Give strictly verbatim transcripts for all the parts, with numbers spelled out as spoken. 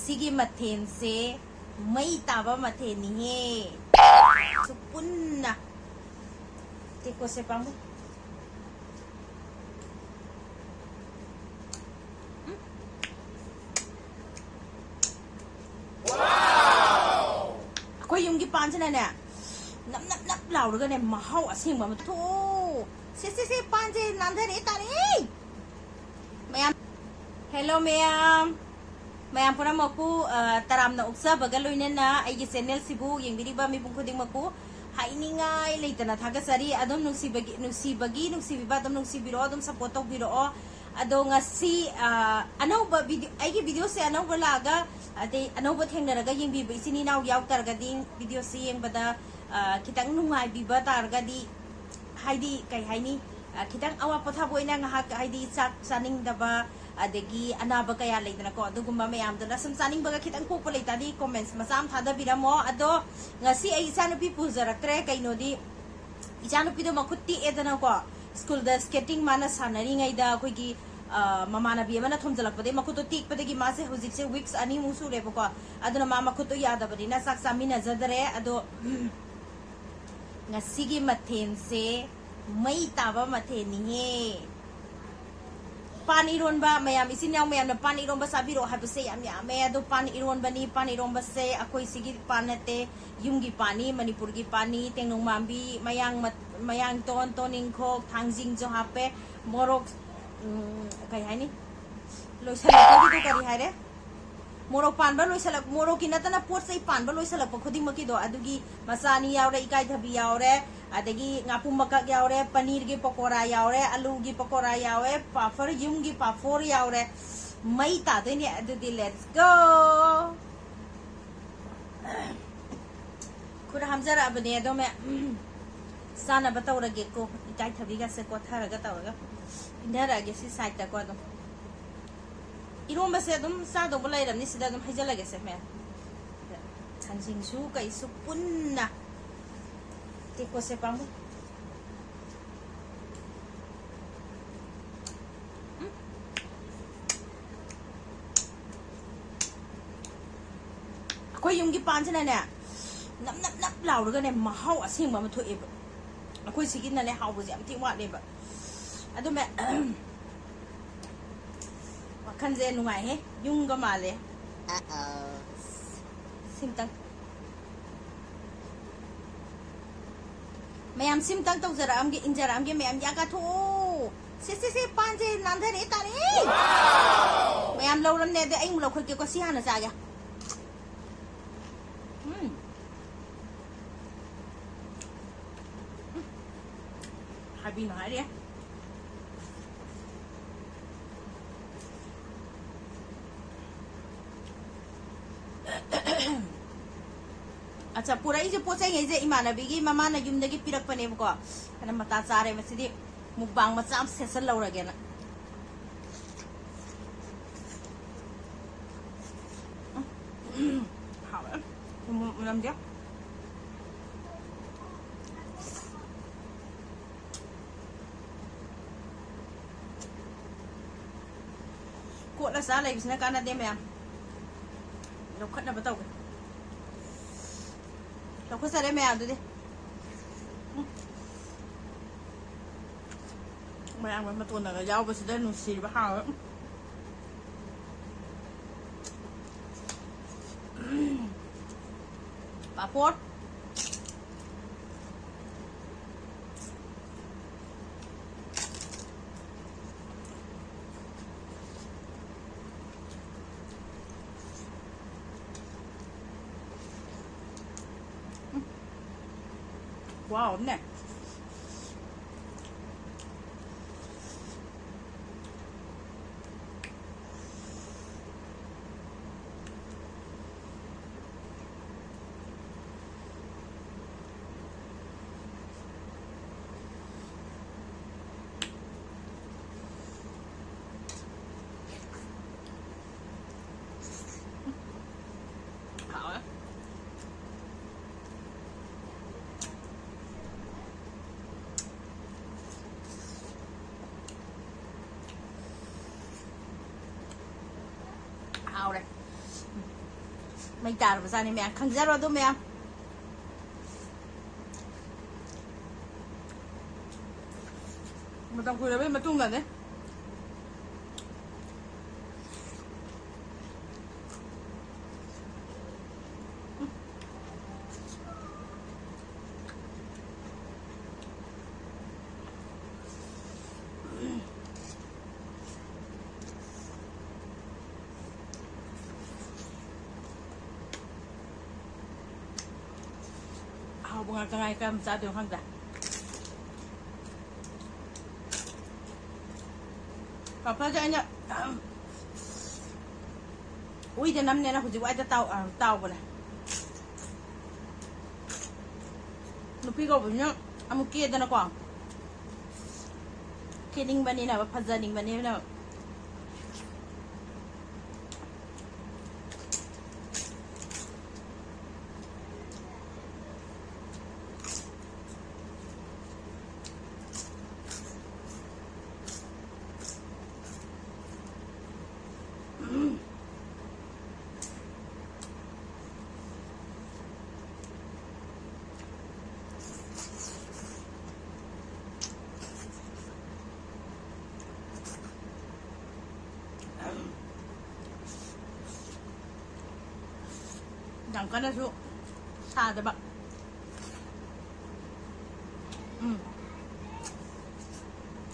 ꯁꯤꯒꯤ ꯃꯊꯦꯜꯁꯦ ꯃꯩ ꯇꯥꯕ ꯃꯊꯦꯜꯅꯤꯍꯦ꯫ ꯁꯨ ꯄꯨꯟꯅ ꯇꯦꯀꯣꯁꯦ ꯄꯥꯝꯃꯨ꯫ ꯎꯝ꯫ ꯑꯩꯈꯣꯏ ꯌꯨꯝꯒꯤ ꯄꯥꯟꯁꯤꯅꯅꯦ, ꯅꯞ ꯅꯞ ꯅꯞ ꯂꯥꯎꯔꯒꯅꯦ, ꯃꯍꯥꯎ ꯑꯁꯦꯡꯕ ꯑꯃ ꯊꯣꯛ꯫ ꯁꯦ, ꯁꯦ, ꯁꯦ, ꯄꯥꯟꯁꯦ ꯅꯥꯟꯊꯔꯛꯑꯦ ꯇꯥꯔꯦ꯫ ꯃꯌꯥꯝ, hello ꯃꯌꯥꯝ, ꯃꯌꯥꯝ ꯄꯨꯝꯅꯃꯛꯄꯨ, ꯑ, ꯇꯔꯥꯝꯅ ꯑꯣꯛꯆꯕꯒ ꯂꯣꯏꯅꯅ ꯑꯩꯒꯤ channel ꯁꯤꯕꯨ ꯌꯦꯡꯕꯤꯔꯤꯕ ꯃꯤꯄꯨꯝ ꯈꯨꯗꯤꯡꯃꯛꯄꯨ ꯍꯥꯏꯅꯤꯡꯉꯥꯏ ꯂꯩꯇꯅ ꯊꯥꯒꯠꯆꯔꯤ꯫ ꯑꯗꯨꯝ ꯅꯨꯡꯁꯤꯕꯒꯤ, ꯅꯨꯡꯁꯤꯕꯒꯤ, ꯅꯨꯡꯁꯤꯕꯤꯕ ꯑꯗꯨꯝ ꯅꯨꯡꯁꯤꯕꯤꯔꯣ, ꯑꯗꯨꯝ support ꯇꯧꯕꯤꯔꯛꯑꯣ꯫ ꯑꯗꯣ ꯉꯁꯤ, ꯑ, ꯑꯅꯧꯕ video, ꯑꯩꯒꯤ video ꯁꯦ ꯑꯅꯧꯕ ꯂꯥꯛꯑꯒ, ꯑꯗꯩ ꯑꯅꯧꯕ ꯊꯦꯡꯅꯔꯒ ꯌꯦꯡꯕꯤꯕ ꯏꯆꯤꯟ ꯏꯅꯥꯎ ꯌꯥꯎ ꯇꯥꯔꯒꯗꯤ video ꯁꯤ ꯌꯦꯡꯕꯗ, ꯑ, ꯈꯤꯇꯪ ꯅꯨꯡꯉꯥꯏꯕꯤꯕ ꯇꯥꯔꯒꯗꯤ, ꯍꯥꯏꯗꯤ, ꯀꯩ ꯍꯥꯏꯅꯤ, ꯑ, ꯈꯤꯇꯪ ꯑꯋꯥ ꯄꯣꯊꯥꯕ ꯑꯣꯏꯅ ꯉꯥꯏꯍꯥꯛ, ꯍꯥꯏꯗꯤ, ꯆꯥꯛ ꯆꯥꯅꯤꯡꯗꯕ, ꯑꯗꯒꯤ ꯑꯅꯥꯕ ꯀꯌꯥ ꯂꯩꯗꯅꯀꯣ, ꯑꯗꯨꯒꯨꯝꯕ ꯃꯌꯥꯝꯗꯨꯅ ꯁꯨꯝ ꯆꯥꯅꯤꯡꯕꯒ ꯈꯤꯇꯪ ꯄꯣꯛꯄ ꯂꯩꯇꯥꯔꯗꯤ comments ꯃꯆꯥ ꯑꯃ ꯊꯥꯗꯕꯤꯔꯝꯃꯣ꯫ ꯑꯗꯣ ꯉꯁꯤ ꯑꯩ ꯏꯆꯥꯅꯨꯄꯤ ꯄꯨꯖꯔꯛꯇ꯭ꯔꯦ, ꯀꯩꯅꯣꯗꯤ, ꯏꯆꯥꯅꯨꯄꯤꯗꯣ ꯃꯈꯨꯠ ꯇꯦꯛꯑꯦꯗꯅꯀꯣ, ꯁ꯭ꯀꯨꯜꯗ skating ꯃꯥꯅ ꯁꯥꯟꯅꯔꯤꯉꯩꯗ ꯑꯩꯈꯣꯏꯒꯤ, ꯑ, ꯃꯃꯥꯟꯅꯕꯤ ꯑꯃꯅ ꯊꯣꯝꯖꯤꯜꯂꯛꯄꯗꯒꯤ ꯃꯈꯨꯠꯇꯣ ꯇꯦꯛꯄꯗꯒꯤ ꯃꯥꯁꯦ ꯍꯧꯖꯤꯛꯁꯦ weeks ꯑꯅꯤꯃꯨꯛ ꯁꯨꯔꯦꯕꯀꯣ꯫ ꯑꯗꯨꯅ ꯃꯥ ꯃꯈꯨꯠꯇꯣ ꯌꯥꯗꯕꯅꯤꯅ ꯆꯥꯛ ꯆꯥꯃꯤꯟꯅꯖꯗꯔꯦ꯫ ꯑꯗꯣ ꯉꯁꯤꯒꯤ ꯃꯊꯦꯜꯁꯦ ꯃꯩ ꯇꯥꯕ ꯃꯊꯦꯜꯅꯤꯍꯦ꯫ ꯄꯥꯟ ꯏꯔꯣꯟꯕ, ꯃꯌꯥꯝ ꯏꯆꯤꯟ ꯏꯅꯥꯎ ꯃꯌꯥꯝꯅ ꯄꯥꯟ ꯏꯔꯣꯟꯕ ꯆꯥꯕꯤꯔꯛꯑꯣ ꯍꯥꯏꯕꯁꯦ ꯌꯥꯝ ꯌꯥꯝꯃꯦ꯫ ꯑꯗꯣ ꯄꯥꯟ ꯏꯔꯣꯟꯕꯅꯤ, ꯄꯥꯟ ꯏꯔꯣꯟꯕꯁꯦ ꯑꯩꯈꯣꯏ ꯁꯤꯒꯤ ꯄꯥꯟ ꯅꯠꯇꯦ, ꯌꯨꯝꯒꯤ ꯄꯥꯟꯅꯤ, ꯃꯅꯤꯄꯨꯔꯒꯤ ꯄꯥꯟꯅꯤ, ꯇꯦꯡꯅꯧ ꯃꯥꯟꯕꯤ, ꯃꯌꯥꯡ ꯃꯠ-, ꯃꯌꯥꯡꯇꯣꯟ, ꯇꯣꯅꯤꯡꯈꯣꯛ, ꯊꯥꯡꯖꯤꯡꯁꯨ ꯍꯥꯞꯄꯦ, ꯃꯣꯔꯣꯛ, ꯎꯝ, ꯀꯩ ꯍꯥꯏꯅꯤ, ꯂꯣꯏꯁꯜꯂꯛꯄꯒꯤꯗꯣ ꯀꯔꯤ ꯍꯥꯏꯔꯦ? ꯃꯣꯔꯣꯛ ꯄꯥꯟꯕ ꯂꯣꯏꯁꯜꯂꯛ-, ꯃꯣꯔꯣꯛꯀꯤ ꯅꯠꯇꯅ ꯄꯣꯠ ꯆꯩ ꯄꯥꯟꯕ ꯂꯣꯏꯁꯜꯂꯛꯄ ꯈꯨꯗꯤꯡꯃꯛꯀꯤꯗꯣ, ꯑꯗꯨꯒꯤ ꯃꯆꯥ ꯑꯅꯤ ꯌꯥꯎꯔꯦ, ꯏꯀꯥꯏꯊꯕꯤ ꯌꯥꯎꯔꯦ, ꯑꯗꯒꯤ ꯉꯥꯄꯨꯝ ꯃꯀꯛ ꯌꯥꯎꯔꯦ, ꯄꯅꯤꯔꯒꯤ ꯄꯀꯣꯔꯥ ꯌꯥꯎꯔꯦ, ꯑꯂꯨꯒꯤ ꯄꯀꯣꯔꯥ ꯌꯥꯎꯔꯦ, ꯄꯥꯐꯔ, ꯌꯨꯝꯒꯤ ꯄꯥꯐꯣꯔ ꯌꯥꯎꯔꯦ꯫ ꯃꯩ ꯇꯥꯗꯣꯏꯅꯦ꯫ ꯑꯗꯨꯗꯤ let's go꯫ ꯈꯨꯠ ꯍꯥꯝꯖꯔꯛꯑꯕꯅꯦ ꯑꯗꯣ ꯃꯌꯥꯝ, ꯆꯥꯅꯕ ꯇꯧꯔꯒꯦꯀꯣ꯫ ꯏꯀꯥꯏꯊꯕꯤꯒꯁꯦ ꯀꯣꯠꯊꯔꯒ ꯇꯧꯔꯒ ꯏꯟꯊꯔꯛꯑꯒꯦ ꯁꯤ side ꯇꯀꯣ꯫ ꯑꯗꯨꯝ ꯏꯔꯣꯝꯕꯁꯦ ꯑꯗꯨꯝ ꯆꯥꯗꯧꯕ ꯂꯩꯔꯕꯅꯤ, ꯁꯤꯗ ꯑꯗꯨꯝ ꯍꯩꯖꯜꯂꯒꯦꯁꯦ ꯃꯌꯥꯝ꯫ ꯊꯥꯡꯖꯤꯡꯁꯨ ꯀꯩꯁꯨ ꯄꯨꯟꯅ ꯇꯦꯀꯣꯁꯦ ꯄꯥꯝꯃꯨ꯫ ꯎꯝ꯫ ꯑꯩꯈꯣꯏ ꯌꯨꯝꯒꯤ ꯄꯥꯟꯁꯤꯅꯅꯦ, ꯅꯞ ꯅꯞ ꯅꯞ ꯂꯥꯎꯔꯒꯅꯦ, ꯃꯍꯥꯎ ꯑꯁꯦꯡꯕ ꯑꯃ ꯊꯣꯛꯑꯦꯕ꯫ ꯑꯩꯈꯣꯏ ꯁꯤꯒꯤꯅꯅꯦ, ꯍꯥꯎꯕꯁꯦ ꯌꯥꯝ ꯊꯤ ꯋꯥꯠꯂꯦꯕ꯫ ꯑꯗꯨ ꯃꯌꯥꯝ, ꯋꯥꯈꯜꯁꯦ ꯅꯨꯡꯉꯥꯏꯍꯦ, ꯌꯨꯝꯒ ꯃꯥꯜꯂꯦ꯫ ꯁꯤꯝꯇꯪ, ꯃꯌꯥꯝ ꯁꯤꯝꯇꯪ ꯇꯧꯖꯔꯛꯑꯝꯒꯦ, ꯏꯟꯖꯔꯛꯑꯝꯒꯦ꯫ ꯃꯌꯥꯝ ꯌꯥꯀꯥꯊꯣꯛꯑꯣ꯫ ꯁꯦ, ꯁꯦ, ꯁꯦ, ꯄꯥꯟꯁꯦ ꯅꯥꯟꯊꯔꯛꯑꯦ, ꯇꯥꯔꯦ꯫ ꯃꯌꯥꯝ ꯂꯧꯔꯝꯅꯦ, ꯑꯗꯩ ꯑꯩ ꯑꯃꯨꯛ ꯂꯧꯈꯠꯀꯦꯀꯣ, ꯁꯤ ꯍꯥꯟꯅ ꯆꯥꯒꯦ꯫ ꯎꯝ꯫ ꯍꯥꯏꯕꯤꯅꯣ ꯍꯥꯏꯔꯦ꯫ ꯑꯠꯆꯥ, ꯄꯨꯔꯛꯏꯁꯦ, ꯄꯣꯠ ꯆꯩꯉꯩꯁꯦ ꯏꯃꯥꯟꯅꯕꯤꯒꯤ ꯃꯃꯥꯅ ꯌꯨꯝꯗꯒꯤ ꯄꯤꯔꯛꯄꯅꯦꯕꯀꯣ꯫ ꯑꯗ ꯃꯇꯥ ꯆꯥꯔꯦ ꯃꯁꯤꯗꯤ꯫ ꯃꯨꯛꯕꯥꯡ ꯃꯆꯥ ꯑꯃ ꯁꯦꯠꯆꯜꯍꯧꯔꯒꯦꯅ꯫ ꯎꯝ, ꯍꯥꯎꯋꯦ꯫ ꯎꯃꯣꯔꯣꯛ ꯃꯅꯝꯁꯦ꯫ ꯀꯣꯠꯂ ꯆꯥ ꯂꯩꯕꯁꯤꯅ ꯀꯥꯟꯅꯗꯦ ꯃꯌꯥꯝ꯫ ꯂꯧꯈꯠꯅꯕ ꯇꯧꯒꯦ꯫ ꯂꯧꯈꯠꯆꯔꯦ ꯃꯌꯥꯝꯗꯨꯗꯤ꯫ ꯎꯝ꯫ ꯃꯌꯥꯝꯒ ꯃꯇꯣꯟꯅꯒ ꯌꯥꯎꯕꯁꯤꯗ ꯅꯨꯡꯁꯤꯔꯤꯕ ꯍꯥꯎꯋꯦ꯫ ꯎꯝ꯫ ꯄꯥꯐꯣꯔ꯫ ꯈꯨꯍꯥꯎ ꯑꯃꯅꯦ꯫ ꯍꯥꯎꯋꯦ꯫ ꯃꯩ ꯇꯥꯔꯕꯖꯥꯠꯅꯤ ꯃꯌꯥꯝ, ꯈꯪꯖꯔꯣ ꯑꯗꯨ ꯃꯌꯥꯝ꯫ ꯃꯇꯝ ꯀꯨꯏꯔꯕꯩ ꯃꯇꯨꯡꯗꯅꯦ꯫ ꯑꯍꯥꯎꯕ ꯉꯥꯛꯇ ꯉꯥꯏ, ꯀꯔꯝ ꯆꯥꯗꯣꯏꯅꯣ ꯈꯪꯗꯦ꯫ ꯄꯥꯐꯔꯁꯦ ꯑꯩꯅ ꯎꯏꯗ ꯅꯝꯅꯦꯅ ꯍꯧꯖꯤꯛ ꯋꯥꯏꯗ ꯇꯥꯎ-, ꯑ, ꯇꯥꯎꯕꯅꯦ꯫ ꯅꯨꯄꯤ ꯀꯧꯕꯅꯤꯅ ꯑꯃꯨꯛ ꯀꯦꯗꯅꯀꯣ꯫ ꯀꯦꯅꯤꯡꯕꯅꯤꯅꯕ, ꯐꯖꯅꯤꯡꯕꯅꯤꯅ꯫ ꯌꯥꯝ ꯀꯟꯅꯁꯨ ꯁꯥꯗꯕ꯫ ꯎꯝ꯫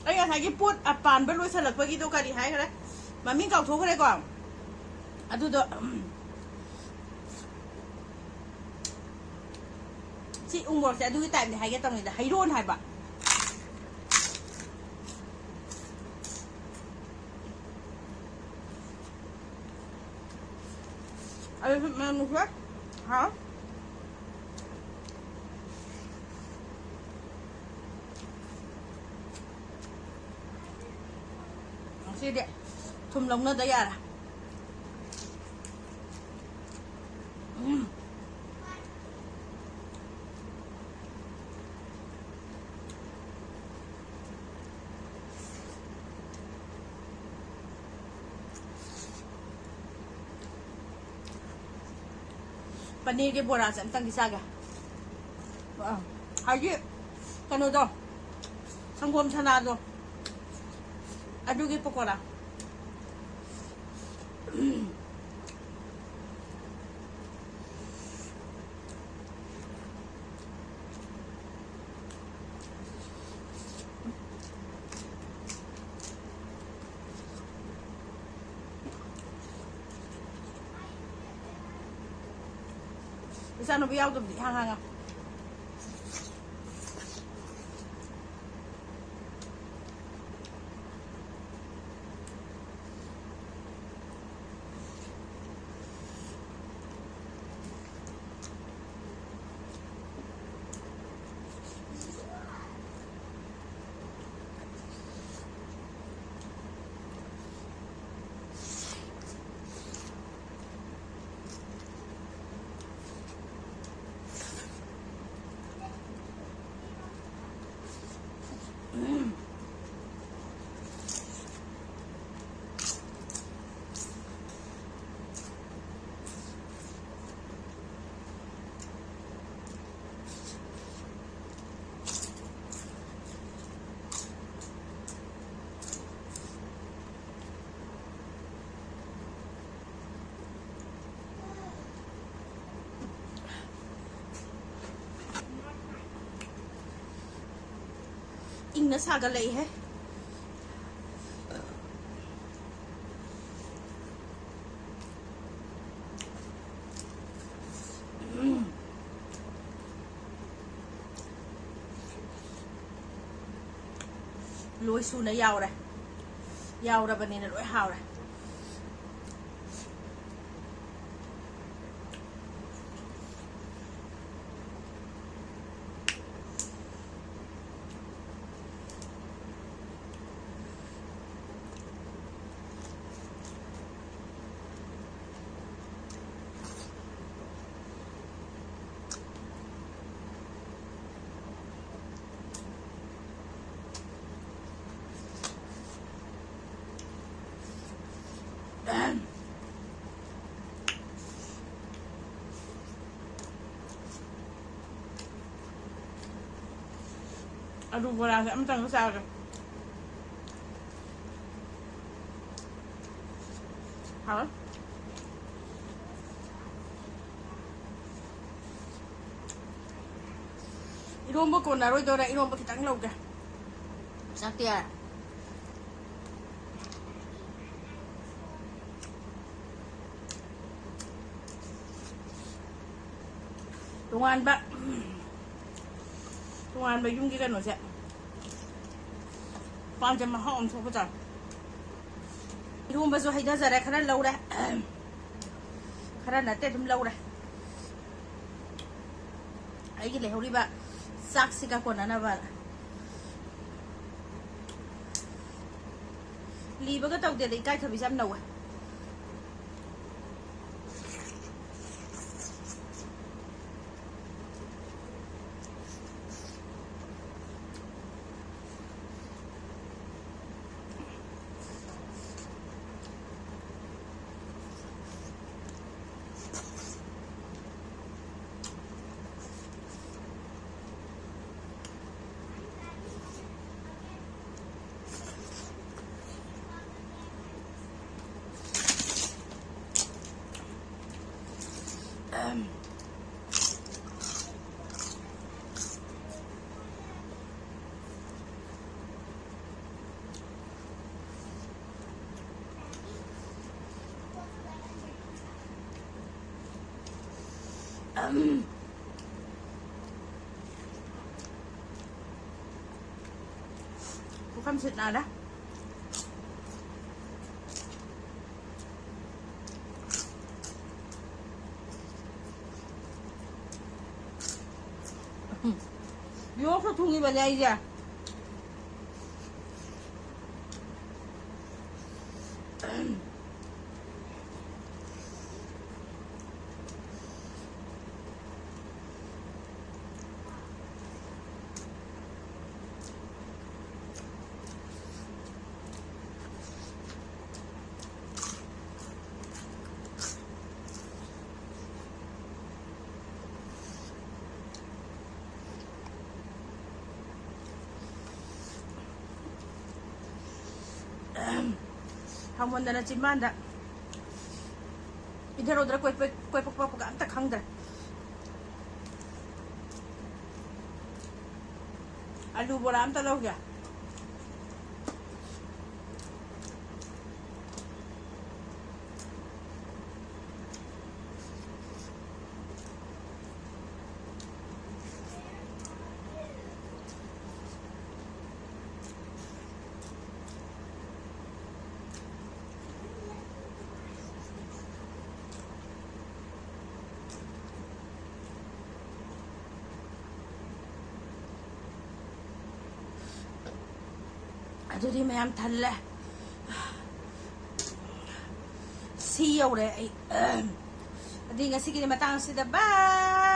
ꯑꯩ ꯉꯁꯥꯏꯒꯤ ꯄꯣꯠ ꯑꯄꯥꯟꯕ ꯂꯣꯏꯁꯤꯜꯂꯛꯄꯒꯤꯗꯣ ꯀꯔꯤ ꯍꯥꯏꯈ꯭ꯔꯦ? ꯃꯃꯤꯡ ꯀꯥꯎꯊꯣꯛꯈ꯭ꯔꯦꯀꯣ꯫ ꯑꯗꯨꯗꯣ, ꯎꯝ꯫ ꯁꯤ ꯎꯃꯣꯔꯣꯛꯁꯦ ꯑꯗꯨꯒꯤ ꯇꯥꯏꯞꯅꯦ ꯍꯥꯏꯒꯦ ꯇꯧꯅꯤꯗ, ꯍꯩꯔꯣꯟ ꯍꯥꯏꯕ꯫ ꯑꯗꯨꯁꯨ ꯃꯅꯝ ꯅꯨꯡꯁꯤꯔꯦ꯫ ꯍꯥꯎ꯫ ꯉꯁꯤꯗꯤ ꯊꯨꯝ ꯂꯧꯅꯗ ꯌꯥꯔꯦ꯫ ꯎꯝ꯫ ꯄꯅꯤꯔꯒꯤ ꯕꯣꯔꯥꯁꯦ ꯑꯝꯇꯪꯗꯤ ꯆꯥꯒꯦ꯫ ꯑ, ꯍꯧꯖꯤꯛ ꯀꯩꯅꯣꯗꯣ, ꯁꯪꯒꯣꯝ ꯁꯅꯥꯗꯣ, ꯑꯗꯨꯒꯤ ꯄꯀꯣꯔꯥ꯫ ꯏꯆꯥꯅꯨꯄꯤ ꯌꯥꯎꯗꯕꯗꯤ ꯏꯍꯥꯡ ꯍꯥꯡꯉ꯫ ꯏꯪꯅ ꯁꯥꯒꯠꯂꯛꯏꯍꯦ꯫ ꯂꯣꯏ ꯁꯨꯅ ꯌꯥꯎꯔꯦ꯫ ꯌꯥꯎꯔꯕꯅꯤꯅ ꯂꯣꯏ ꯍꯥꯎꯔꯦ꯫ ꯑꯂꯨ ꯕꯣꯔꯥꯁꯦ ꯑꯃꯇꯪꯒ ꯆꯥꯒꯦ꯫ ꯍꯥꯎꯋꯦ꯫ ꯏꯔꯣꯝꯕ ꯀꯣꯟꯅꯔꯣꯏꯗꯧꯔꯦ, ꯏꯔꯣꯝꯕ ꯈꯤꯇꯪ ꯂꯧꯒꯦ꯫ ꯆꯥꯛꯇꯤ ꯌꯥꯔꯦ꯫ ꯇꯣꯉꯥꯟꯕ, ꯇꯣꯉꯥꯟꯕ ꯌꯨꯝꯒꯤ ꯀꯩꯅꯣꯁꯦ꯫ ꯄꯥꯟꯁꯦ ꯃꯍꯥꯎ ꯑꯃ ꯊꯣꯛꯄ ꯆꯥꯔꯦ꯫ ꯏꯔꯣꯝꯕꯁꯨ ꯍꯩꯊꯖꯔꯦ, ꯈꯔ ꯂꯧꯔꯦ꯫ ꯈꯔ ꯅꯠꯇꯦ, ꯑꯗꯨꯝ ꯂꯧꯔꯦ꯫ ꯑꯩꯒꯤ ꯂꯩꯍꯧꯔꯤꯕ ꯆꯥꯛꯁꯤꯒ ꯀꯣꯟꯅꯅꯕ꯫ ꯂꯤꯕꯒ ꯇꯧꯗꯦꯗ, ꯏꯀꯥꯏꯊꯕꯤꯁꯦ ꯌꯥꯝ ꯅꯧꯋꯦ꯫ ꯄꯨꯈꯝ ꯁꯤꯠ ꯅꯥꯜꯂꯦ꯫ ꯌꯣꯛꯁꯨ ꯊꯨꯡꯉꯤꯕꯅꯦ ꯑꯩꯁꯦ꯫ ꯍꯥꯎꯃꯟꯗꯅ ꯆꯤꯟꯕꯥꯟꯗ ꯏꯟꯊꯔꯧꯗ꯭ꯔ ꯀꯣꯏꯄ-, ꯀꯣꯏꯄꯛ ꯄꯛꯄꯒ ꯑꯝꯇ ꯈꯪꯗ꯭ꯔꯦ꯫ ꯑꯂꯨ ꯕꯣꯔꯥ ꯑꯝꯇ ꯂꯧꯒꯦ꯫ ꯑꯗꯨꯗꯤ ꯃꯌꯥꯝ ꯊꯜꯂꯦ꯫ ꯁꯤ ꯌꯧꯔꯦ ꯑꯩ꯫ ꯑꯗꯨꯗꯤ ꯉꯁꯤꯒꯤꯗꯤ ꯃꯇꯥꯡ ꯑꯁꯤꯗ bye꯫